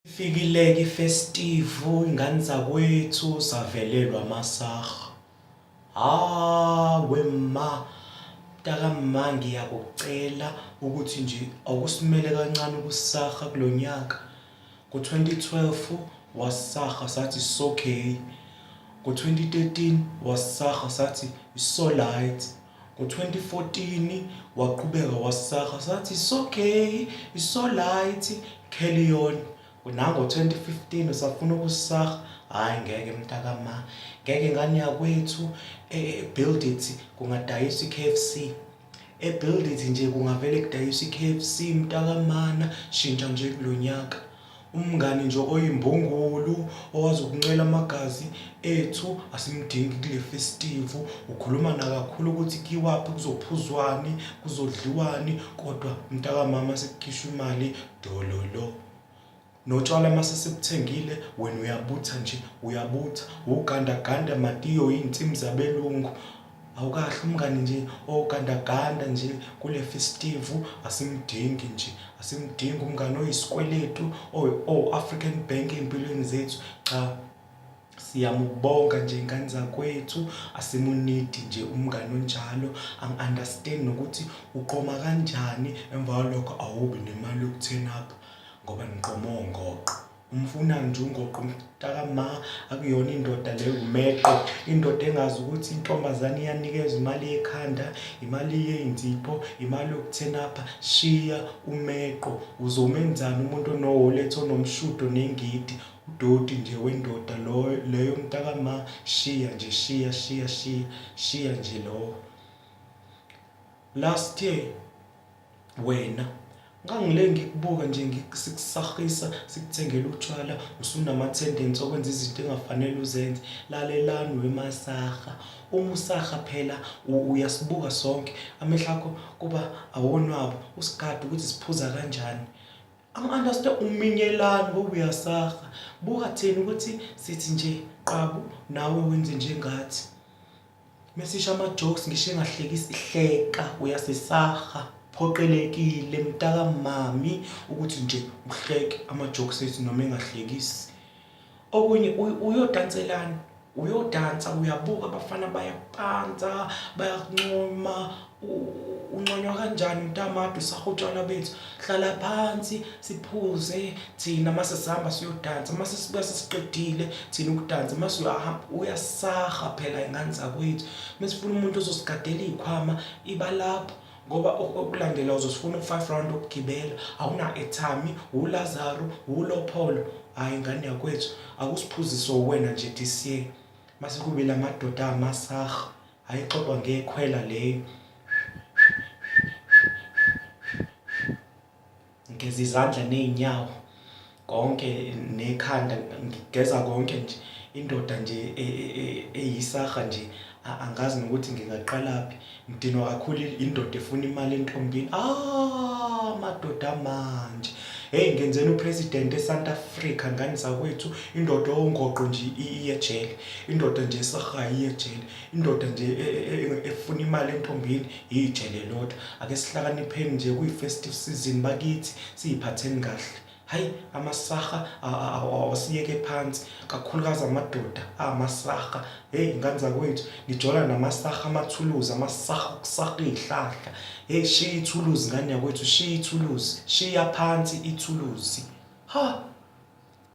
Ifikile-ke i-festive, ingane zakwethu savelelwa amasaha. Hawe ma, mntakama ngiyakucela ukuthi nje awusimele kancane ukusaha kulo nyaka. Ngo-2012 wasaha sathi it's okay. Ngo-2013 wasaha sathi it's alright. Ngo-2014 waqhubeka wasaha sathi it's okay, it's alright, carry on. Nango-2015 usafuna ukusaha, hhayi ngeke mntakama, ngeke ngane yakwethu e-Build It kungadayiswa i-K_F_C. E-Build It nje kungavele kudayiswa i-K_F_C mntakamana, shintsha nje kulo nyaka. Umngani nje oyimbungulu owazi ukuncela amagazi ethu asimdingi kule festive. Ukhuluma nakakhulu ukuthi kiwaphi kuzophuzwani, kuzodliwani kodwa mntakamama sekukhishwa imali dololo. Notshwala mase sibuthengile wena uyabutha nje uyabutha ugandaganda matiyo iy'nsimbi zabelungu. Awukahle umngani nje ogandaganda nje kule festive asimdingi nje asimdingi umngani oyisikweletu o-African Bank ey'mpilweni zethu cha siyamubonga nje ngane zakwethu asimunidi nje umngani onjalo angi-understand nokuthi uqoma kanjani emva kwalokho awubi nemali yoku-turn up ngoba niqoma ongoqo. Umfunani nje ungoqo mntakama akuyona indoda leyo umeqo indoda engazi ukuthi intombazane iyanikezwa imali yekhanda imali yey'nzipho imali yokuthenapha shiya umeqo uzomenzani umuntu onowoletha onomshudo nengidi udoti nje wendoda loyo leyo mntakama shiya nje shiya shiya shiya shiya nje lowo last year Wena ngangile ngikubuka nje sikusahisa sikuthengela utshwala usunama-tendency okwenza izinto engafanele uzenze. Lalelani wemasaha, uma usaha phela uyasibuka sonke amehlo akho kuba awonwabo usigade ukuthi siphuza kanjani. Angi-understand uminyelani ngoba uyasaha. Buka thina ukuthi sithi nje qabu nawe wenze njengathi. Mesisho ama-jokes ngisho engahlekisi hleka uyasisaha phoqelekile mntakamami ukuthi nje uhleke ama-jokes ethu noma engahlekisi. Okunye uyodanselani? Uyodansa uyabuka abafana bayakupansa bayakuncoma unconywa kanjani mntamade usaha utshwala bethu. Hlala phansi siphuze thina mase sihamba siyodansa mase sibuya sesiqedile thina ukudansa mase uyahamba uyasaha phela ingane zakwethu mesifuna umuntu ozosigadela iy'khwama iba lapho ngoba okulandela uzosifuna u-five round okugibela awuna-airtime wulazaro wulopholo hhayi ngane yakwethu akusiphuzise wena nje this year mase kube la madoda amasaha hhayi xoxwa ngekhwela leyo Ngigeza izandla ney'nyawo konke nekhanda ngigeza konke nje. Indoda nje eyisaha nje angazi nokuthi ngingaqalaphi. Ngidinwa kakhulu indoda efuna imali entombini. Ah, madoda amanje. Hheyi ngenzeni u-president eSouth Africa ngane zakwethu, indoda owungoqo nje iye ejele. Indoda nje esahayo iye ejele. Indoda nje efuna imali entombini ijele lodwa. Ake sihlakanipheni nje kuyi-festive season bakithi siy'phatheni kahle. Hhayi amasaha awasiyeke phansi kakhulukazi amadoda amasaha. Hheyi ngane zakwethu nijola namasaha amathuluzi amasaha okusaha iy'hlahla. Hheyi shiya ithuluzi ngane yakwethu shiya ithuluzi shiya phansi ithuluzi. Ha!